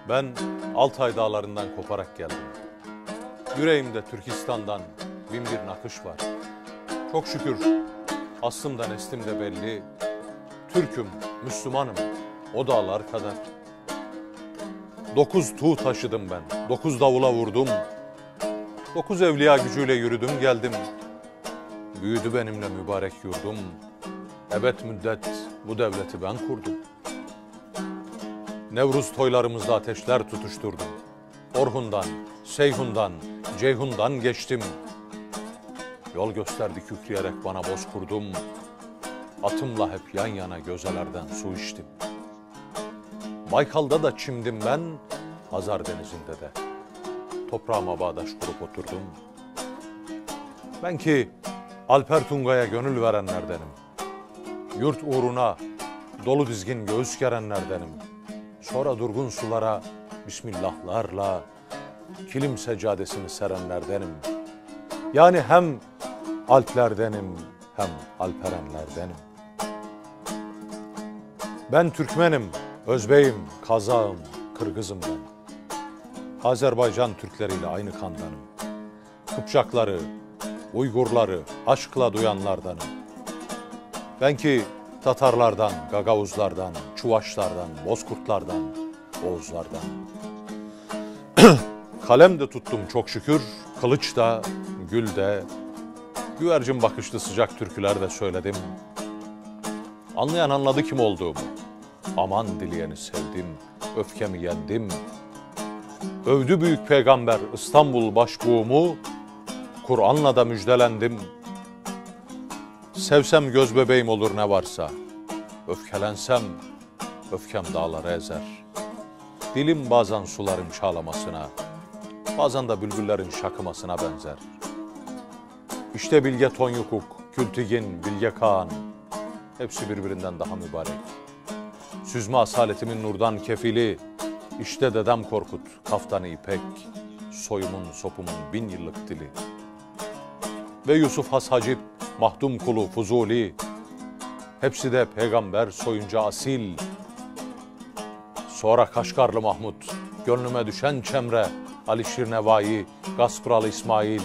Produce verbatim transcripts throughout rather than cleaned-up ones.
Ben Altay dağlarından koparak geldim. Yüreğimde Türkistan'dan bin bir nakış var. Çok şükür aslımda neslimde belli. Türk'üm, Müslüman'ım, o dağlar kadar. Dokuz tuğ taşıdım ben, dokuz davula vurdum. Dokuz evliya gücüyle yürüdüm geldim. Büyüdü benimle mübarek yurdum. Ebed müddet bu devleti ben kurdum. Nevruz toylarımızda ateşler tutuşturdum. Orhun'dan, Seyhun'dan, Ceyhun'dan geçtim. Yol gösterdi kükreyerek bana Bozkurdum. Atımla hep yan yana gözelerden su içtim. Baykal'da da çimdim ben, Hazar Denizi'nde de. Toprağıma bağdaş kurup oturdum. Ben ki Alper Tunga'ya gönül verenlerdenim. Yurt uğruna dolu dizgin göğüs gerenlerdenim. Sonra durgun sulara bismillahlarla kilim seccadesini serenlerdenim. Yani hem Alplerdenim, hem Alperenlerdenim. Ben Türkmenim, Özbeyim, Kazağım, Kırgızım ben. Azerbaycan Türkleriyle aynı kandanım. Kıpçakları, Uygurları aşkla duyanlardanım. Ben ki Tatarlardan, Gagavuzlardan, Çuvaşlardan, Bozkurtlardan, Oğuzlardan. Kalem de tuttum çok şükür, kılıç da, gül de, güvercin bakışlı sıcak türküler de söyledim. Anlayan anladı kim olduğumu. Aman dileyeni sevdim, öfkemi yendim. Övdü büyük peygamber İstanbul başbuğumu, Kur'an'la da müjdelendim. Sevsem göz bebeğim olur ne varsa, öfkelensem öfkem dağları ezer. Dilim bazen suların çağlamasına, bazen de bülbüllerin şakımasına benzer. İşte Bilge Tonyukuk, Kültigin, Bilge Kağan, hepsi birbirinden daha mübarek. Süzme asaletimin nurdan kefili, işte dedem Korkut, kaftanı ipek, soyumun sopumun bin yıllık dili. Ve Yusuf Has Hacip, Mahdum Kulu, Fuzuli, hepsi de peygamber soyunca asil. Sonra Kaşgarlı Mahmut, gönlüme düşen Çemre, Alişir Nevai, Gaspralı İsmail,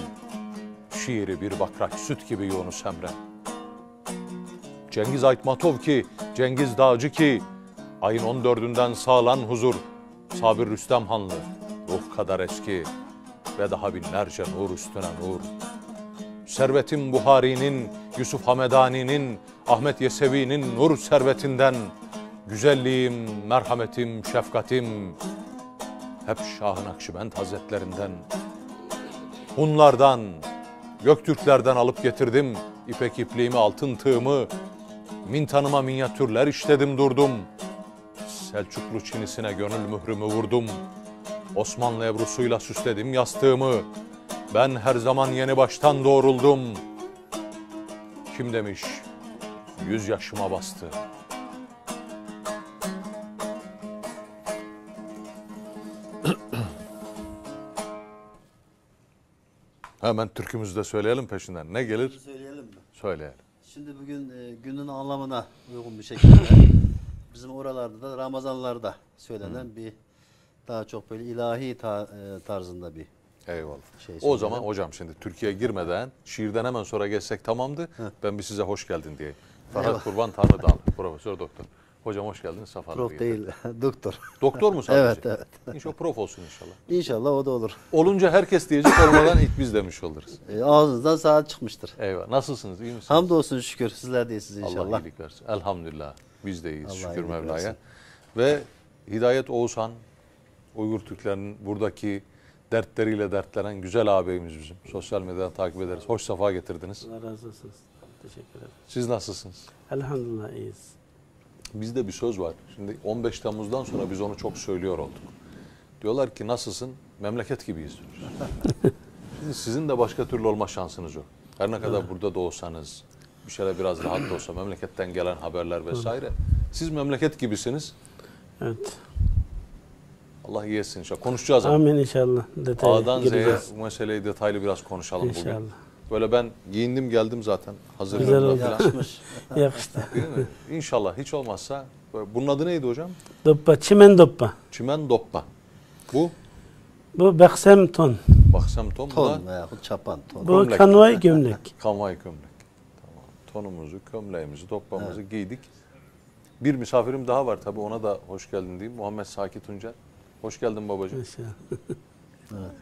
şiiri bir bakraç süt gibi Yunus Emre. Cengiz Aytmatov ki, Cengiz Dağcı ki, ayın on dördünden sağlan huzur, Sabir Rüstem Hanlı, ruh kadar eski ve daha binlerce nur üstüne nur. Servetim Buhari'nin, Yusuf Hamedani'nin, Ahmet Yesevi'nin nur servetinden, güzelliğim, merhametim, şefkatim, hep Şah-ı Nakşibend Hazretlerinden. Hunlardan, Göktürklerden alıp getirdim ipek ipliğimi, altın tığımı, mintanıma minyatürler işledim durdum. Selçuklu çinisine gönül mührümü vurdum. Osmanlı ebrusuyla süsledim yastığımı. Ben her zaman yeni baştan doğruldum. Kim demiş, yüz yaşıma bastı. Hemen türkümüzü de söyleyelim peşinden. Ne gelir? Söyleyelim mi? Söyleyelim. Şimdi bugün e, günün anlamına uygun bir şekilde bizim oralarda da Ramazanlarda söylenen bir daha çok böyle ilahi ta- e, tarzında bir Eyvallah. Şey O zaman söylüyorum. Hocam, şimdi Türkiye'ye girmeden şiirden hemen sonra geçsek tamamdı. Heh. Ben bir size hoş geldin diyeyim. Ferhat Eyvallah. Kurban Tanrıdağlı, Profesör Doktor. Hocam hoş geldiniz, sefalar Prof getirdiniz. Değil, doktor. Doktor mu sadece? Evet, evet. İnşallah prof olsun inşallah. İnşallah o da olur. Olunca herkes diyecek, olmadan ilk biz demiş oluruz. E, ağzınızdan saat çıkmıştır. Eyvallah. Nasılsınız, iyi misiniz? Hamdolsun şükür, sizler de iyisiniz inşallah. Allah iyilik versin. Elhamdülillah. Biz de iyiyiz, Allah şükür iyilik Mevla'ya. Versin. Ve Hidayet Oğuzhan, Uygur Türklerinin buradaki dertleriyle dertlenen güzel ağabeyimiz bizim. Sosyal medyadan takip ederiz. Hoş sefa getirdiniz. Allah razı olsun. Teşekkür ederim. Siz nasılsınız? Elhamdülillah iyiyiz. Bizde bir söz var. Şimdi on beş Temmuz'dan sonra biz onu çok söylüyor olduk. Diyorlar ki, "Nasılsın? Memleket gibiyiz," diyoruz. Şimdi sizin de başka türlü olma şansınız yok. Her ne kadar burada da olsanız, bir şeyler biraz rahat da olsa, memleketten gelen haberler vesaire. Siz memleket gibisiniz. Evet. Allah iyi etsin inşallah. Konuşacağız ama. Amin inşallah. Detaylı A'dan Z'ye gireceğiz. Bu meseleyi detaylı biraz konuşalım bugün. İnşallah. Böyle ben giyindim geldim zaten. Hazırlandım Güzel oldu. Falan. Yakışmış. Yakıştı. Değil mi? İnşallah hiç olmazsa. Böyle, bunun adı neydi hocam? Doppa, çimen doppa. Çimen doppa. بۇ؟ بۇ بەخسەم تون. بەخسەم تون، بۇ تون دا ۋە ياخۇد چاپان، تون. بۇ كۆملەك. كانۋاي گۆملەك. كانۋاي كۆملەك. تامام. تونىمىزنى، كۆملەكمىزنى، دوپپامىزنى گىيدىك. بىر مىسافىرىم داھا بار، تابىئى، ئونا دا خوش گەلدىن دېيىم. مۇھەممەد ساكى تۇنجەر. خوش گەلدىن، باباجان. ماشائاللاھ. ئەۋەت.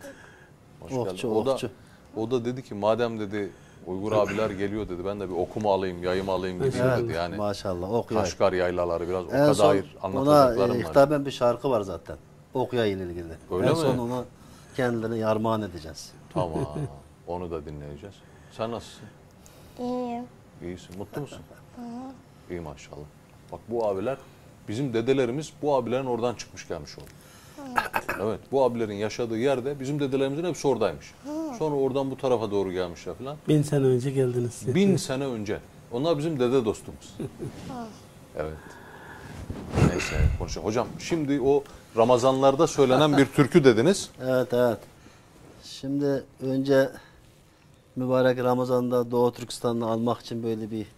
خوش گەلدىن. ئوقچى، ئودا، ئوقچى. ئودا دېدى كى، مادەم دېدى، ئۇيغۇر ئابىلەر گېلىيو دېدى، بەن دە بىر ئوقۇما ئالىيىم، يايما ئالىيىم دېدى. ماشائاللاھ. دېدى. يەنى ماشائاللاھ، ئوق ياي. قەشقەر يايلالارى بىراز ئوقا دائىر ئانلاتاجاقلارىم بار. ئەن سون ئونا، ئى، خىتابەن بىر شارقى بار زاتەن. ئوق ياي ئىلگىرى. ئۆيلىمى؟ ئەن سون ئونا كەندىلىرى يارمانى دېيەجەز. تامام. ئونى دا دىنلەيجەز. سەن ناسىلسەن؟ ئىيىم. ئىيىسەن. مۇتلۇمۇسەن؟ ئىي، ماشائاللاھ. باق، بۇ ئابىلەر، بىزىم دېدىلىرىمىز بۇ ئابىلەرنىڭ ئورىدان چىقمىش گەلمىش ئۇ. ئەۋەت، بۇ ئابىلەرنىڭ ياشادىغى يەردە بىزىم دېدىلىرىمىزنىڭ ھەپسى ئورىدايمىش. سونرا ئورىدان بۇ تاراپقا دورا گەلمىشلەر فىلان. بىن سەنە ئۆنجە گەلدىنىز. بىن سەنە ئۆنجە. ئونلار بىزىم دېدە دوستۇمىز. ئەۋەت. نەيسە، كونۇشايلى. ھوجام، شىمدى ئو رامازانلاردا سۆيلەنەن بىر تۈركۈ دېدىنىز. ئەۋەت، ئەۋەت. شىمدى ئۆنجە مۇبارەك رامازاندا دوغۇ تۈركىستاننى ئالماق ئۈچۈن بۆيلە بىر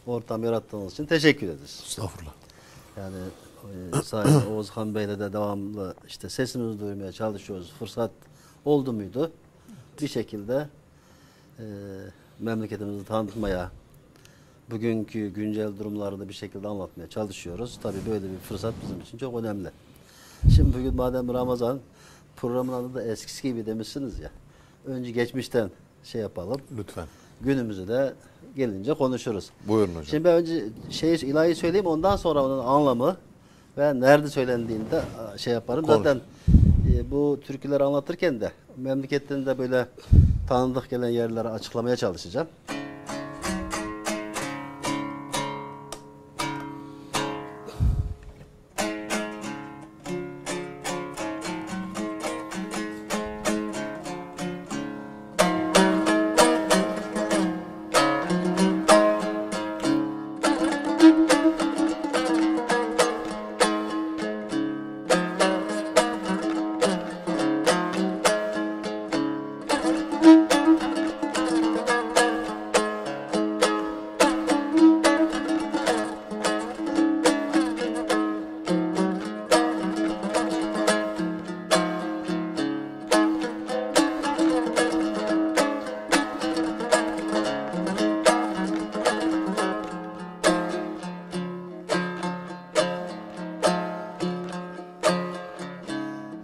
ئورتام ياراتقىنىڭىز ئۈچۈن تەشەككۈر ئېدىز. ئەستەغپۇرۇللاھ. يەنى، ئى، سايىن ئوغۇزخان بەيلەردە داۋاملىق ئىشتە سېسىمىزنى دۇيۇرمايا چالىشىيوز. فۇرسەت ئولدىمىيدۇ. بىر شەكىلدە، ئى، مەملىكىتىمىزنى تانىتمايا، بۈگۈنكى گۈنجەل دۇرۇملارنى بىر شەكىلدە ئاڭلاتمايا چالىشىيوز. تابىئى، بۆيلە بىر فۇرسەت بىزىم ئۈچۈن چوڭ ئۆنەملى. شىم بۈگۈن مادەم رامازان پروگراممىلاردا ئەسكىسى كىبى دېمىسىنىز يا. ئۆنجە گەچمىشتەن شېي ياپالىم. لۇتفەن. گۈنىمىزدە گېلىنجە قونۇشۇرۇز. بۇيۇرۇڭ، ھوجام. شىم بەن ئۆنجە شېي، ئىلاھىي سۆيلەيمەن، ئوندان سونرا ئۇنى ئاڭلامى ۋە نەردە سۆيلەندىيىنى دە، ئى، شېي ياپارىم. زاتەن، ئى، بۇ تۈركىلەر ئاڭلاتىركەندە، مەملىكەتتىن دە بۆيلە تانىدىق گەلگەن يەرلەرنى ئاچىقلىمايا چالىشىجام.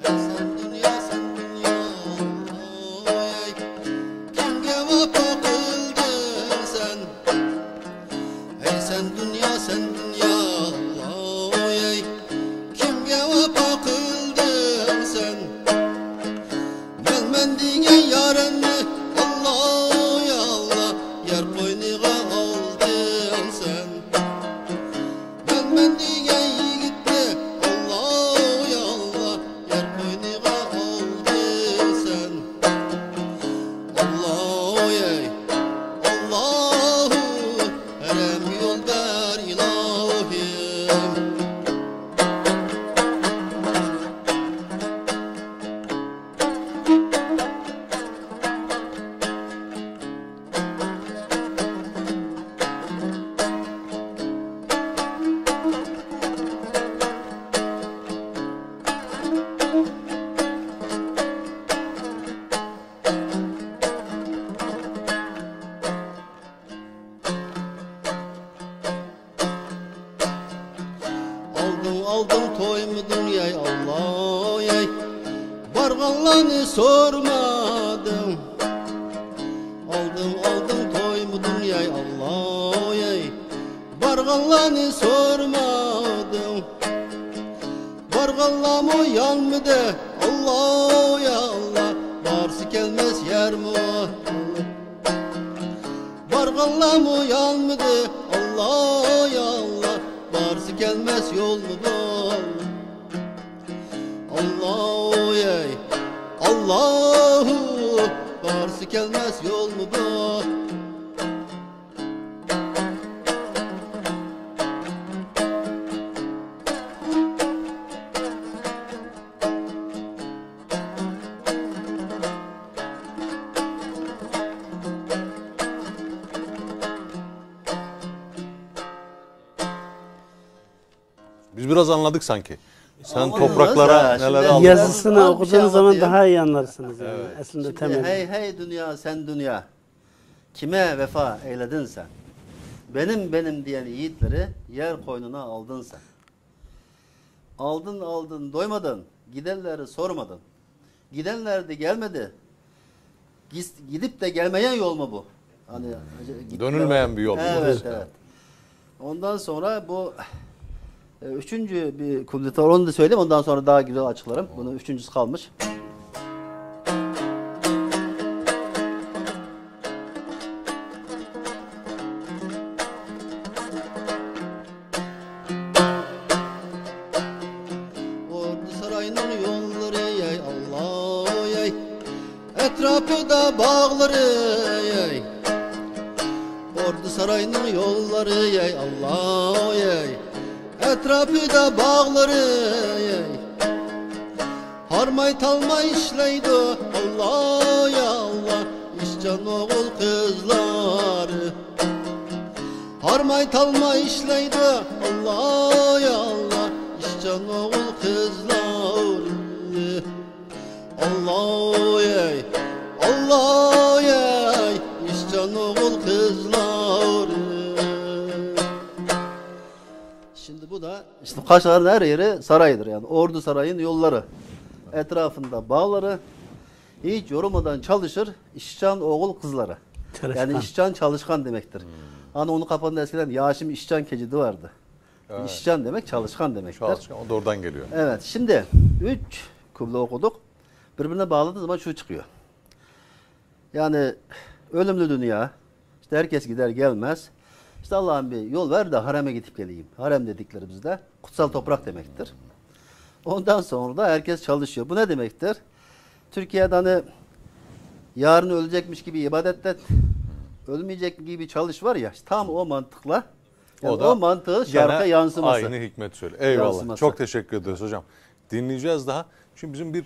ھەي سەن دۇنيا، سەن دۇنيا، ئاي، كىمگە ۋاپا قىلدىڭ سەن؟ ھەي سەن دۇنيا، سەن دۇنيا، ئاي، كىمگە ۋاپا قىلدىڭ سەن؟ مەن، مەن دېگەن يارىمنى، ئاللا، يا ئاللا، يار قوينىغا ئالدىڭ سەن. مەن، مەن دېگەن يىگىتنى، ئاللا، يا ئاللا، يار قوينىغا ئالدىڭ سەن. ئاللا، ئەي، ئاللاھۇ، ھەرەمگە يول بەر، ئىلاھىم. ئالدىڭ، ئالدىڭ، تويمىدىڭ، ياي ئاللاي، بارغانلارنى سورىمىدىڭ. ئالدىڭ، ئالدىڭ، تويمىدىڭ، ياي ئاللاي، بارغانلارنى سورىمىدىڭ. بارغانلارمۇ يانمىدى، ئاللا، يا ئاللا، بارسا كەلمەس يەرمۇ. بارغانلارمۇ يانمىدى، ئاللا، يا ئاللا، بارسا كەلمەس يولمۇ بار. ئاللاھۇ، ئەي، ئاللاھۇ، بارسا كەلمەس يولمۇ بار. Biz biraz anladık sanki. Sen topraklara neler aldın. Yazısını okuduğunuz zaman daha iyi anlarsınız yani. Aslında şimdi temel. Hey hey dünya, sen dünya. Kime vefa eyledin sen? Benim benim diyen yiğitleri yer koynuna aldın sen. Aldın aldın doymadın, gidenleri sormadın. Gidenler de gelmedi. Gis- Gidip de gelmeyen yol mu bu? Hani gittiler. Dönülmeyen bir yol mu? Evet, evet. Ondan sonra bu e, üçüncü bir kuplesi var, onu da söyleyeyim, ondan sonra daha güzel açıklarım. Bunun üçüncüsü kalmış. Ordu sarayning yo'llari, ey Alloh, ey. Atrofida bog'lari, ey. Ordu sarayning yo'llari, ey Alloh, ey. Atrofida bog'lari, ey. Hormay talmay ishlaydi, Alloh, ya Alloh, ishchan o'g'il qizlari. Hormay talmay ishlaydi, Alloh, ya Alloh, ishchan o'g'il qizlari. Alloh, ey, Alloh, ey, ishchan o'g'il qizlari. Şimdi bu da işte Kaşgar'ın her yeri saraydır. Yani Ordu Sarayı'nın yolları, etrafında bağları, hiç yorulmadan çalışır işçan oğul kızları. Yani işçan çalışkan demektir. Hani onun kapağında eskiden Yaşım işçan keçidi vardı. Evet. İşçan demek çalışkan demektir. Çalışkan, o da oradan geliyor. Evet, şimdi üç kuple okuduk. Birbirine bağladığı zaman şu çıkıyor. Yani ölümlü dünya, işte herkes gider gelmez. İşte Allah'ım bir yol ver de hareme gidip geleyim. Harem dedikleri bizde kutsal toprak demektir. Ondan sonra da herkes çalışıyor. Bu ne demektir? Türkiye'de hani yarın ölecekmiş gibi ibadet et, ölmeyecek gibi çalış var ya, işte tam o mantıkla. Yani o da o mantığı şarkıya yansıması. Aynı hikmet söyle. Eyvallah. Yansıması. Çok teşekkür ederiz hocam. Dinleyeceğiz daha. Şimdi bizim bir